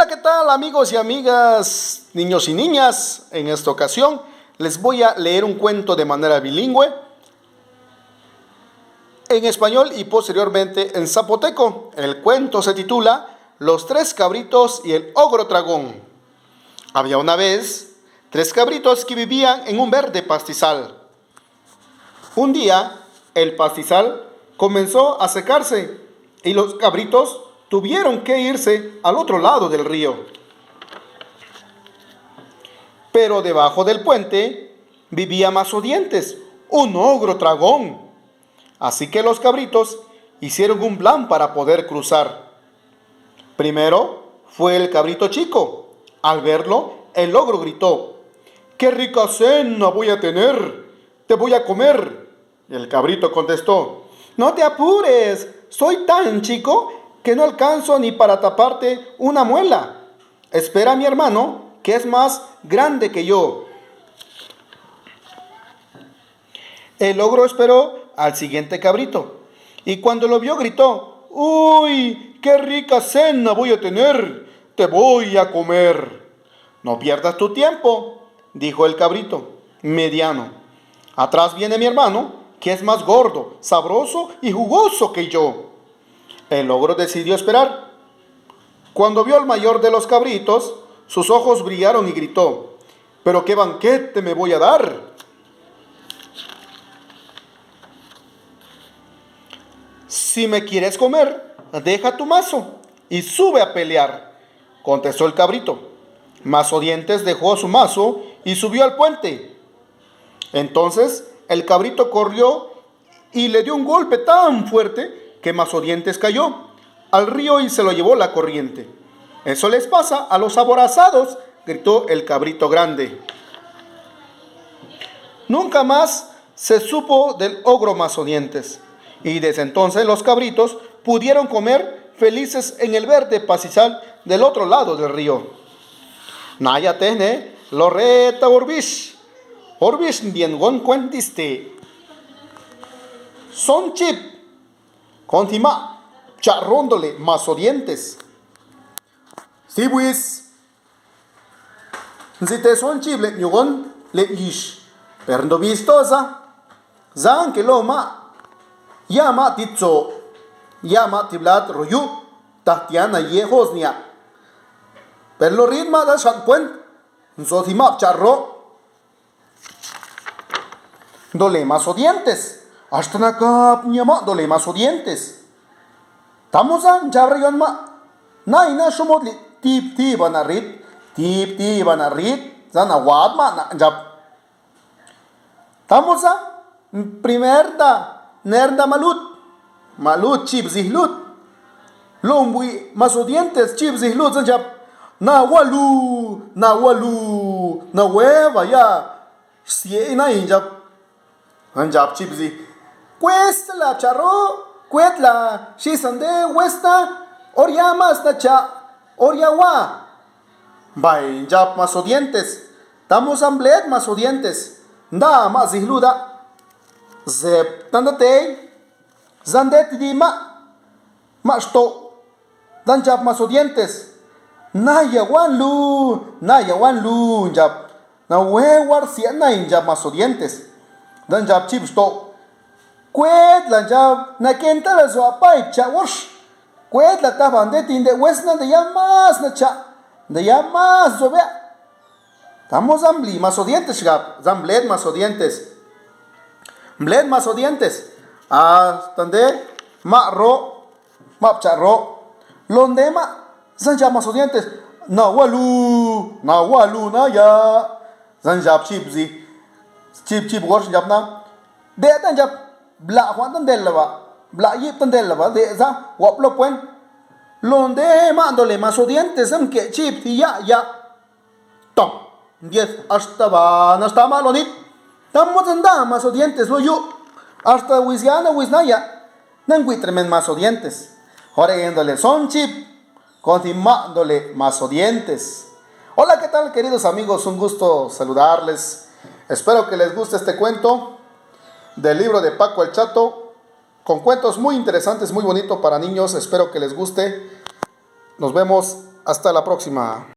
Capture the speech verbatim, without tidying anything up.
¿Qué tal, amigos y amigas, niños y niñas? En esta ocasión les voy a leer un cuento de manera bilingüe, en español y posteriormente en zapoteco. El cuento se titula Los tres cabritos y el ogro tragón. Había una vez tres cabritos que vivían en un verde pastizal. Un día, el pastizal comenzó a secarse y los cabritos tuvieron que irse al otro lado del río. Pero debajo del puente vivía Mazodientes, un ogro tragón. Así que los cabritos hicieron un plan para poder cruzar. Primero fue el cabrito chico. Al verlo, el ogro gritó: "¡Qué rica cena voy a tener! ¡Te voy a comer!". El cabrito contestó: "No te apures, soy tan chico que no alcanzo ni para taparte una muela. Espera a mi hermano, que es más grande que yo". El ogro esperó al siguiente cabrito, y cuando lo vio gritó: "¡Uy, qué rica cena voy a tener! ¡Te voy a comer!". "No pierdas tu tiempo", dijo el cabrito mediano. "Atrás viene mi hermano, que es más gordo, sabroso y jugoso que yo". El ogro decidió esperar. Cuando vio al mayor de los cabritos, sus ojos brillaron y gritó: "¡Pero qué banquete me voy a dar! Si me quieres comer, deja tu mazo y sube a pelear", contestó el cabrito. Mazodientes dejó su mazo y subió al puente. Entonces el cabrito corrió y le dio un golpe tan fuerte que Mazodientes cayó al río y se lo llevó la corriente. "Eso les pasa a los aborazados", gritó el cabrito grande. Nunca más se supo del ogro Mazodientes, y desde entonces los cabritos pudieron comer felices en el verde pastizal del otro lado del río. Naya tejne lo reta urbish, urbish ndien gon cuentiste. Son chip con ti maꞌ bchaꞌ roꞌ ndole Mazodientes. Stibuiz nzité son chip leꞌ ñugón leꞌ guix, per ndubisto za, za nque lo maꞌ, ya maꞌ ti tzo, ya maꞌ ti blat ruyuꞌ, tatiá nayé josniaꞌ. Per lo rit maꞌ da xhaꞌn cuent, nzoti maꞌ bchaꞌ roꞌ ndole Mazodientes, hasta nacapña maꞌ ndole Mazodientes. Tamuza ndxab rayón maꞌ, naina xho mod liꞌ tib tiba na rit, tib tiba na rit, za nahuaad maꞌ na ndxab. Tamuza primer da, ner da malut, malut chibzi lut. Lombuiꞌ Mazodientes chibzi lut za ndxab, nahualú, nahualú, nahueva ya sieꞌ nai ndxab. Ndxab chibzi: "Cuesta la chaꞌ roꞌ, cuet la xisa nde huesta, oria más nachaꞌ, oria huaa". Bay ndxab Mazodientes, tamuza mblet Mazodientes, nda maꞌ zi lu daꞌ. Zepta ndatey, za ndeti di maꞌ, maꞌ xtoꞌ. Da ndxab Mazodientes: "Naya huan lú, naya huan lú", ndxab. "Nahué huarsiaꞌ nai", ndxab Mazodientes. Da ndxab chib xtoꞌ: "Cued la ndxab, naquenta la zuaꞌ pay bchaꞌ huax. Cued la taba nde ti nde huesna, nde ya más nachaꞌ, nde ya más zuabiaꞌ". Tamuza mblí Mazodientes xgab, za mblet Mazodientes. Mblet Mazodientes hasta nde maꞌ roꞌ, maꞌ bchaꞌ roꞌ. Lo nde maꞌ, za ndxab Mazodientes: "Nahualú, nahualú naya". Za ndxab chibzi, chib chib gorx ndxab na: "Deꞌ ta ndxab, blaꞌ juan ta ndelaba, blaꞌ yip ta ndelaba, deꞌ za huap lo puen". Lo nde maꞌ ndole Mazodientes nqueꞌ chib ti yaꞌ yaꞌ. Tom, ndiet hasta bana xtama lo nit. Tamuza nda Mazodientes lo yuꞌ, hasta huiziana huiznaya, nangüiꞌ tremend Mazodientes. Ora guendole son chip con ti maꞌ ndole Mazodientes. Hola, ¿qué tal, queridos amigos? Un gusto saludarles. Espero que les guste este cuento del libro de Paco el Chato, con cuentos muy interesantes, muy bonitos para niños. Espero que les guste. Nos vemos Hasta la próxima.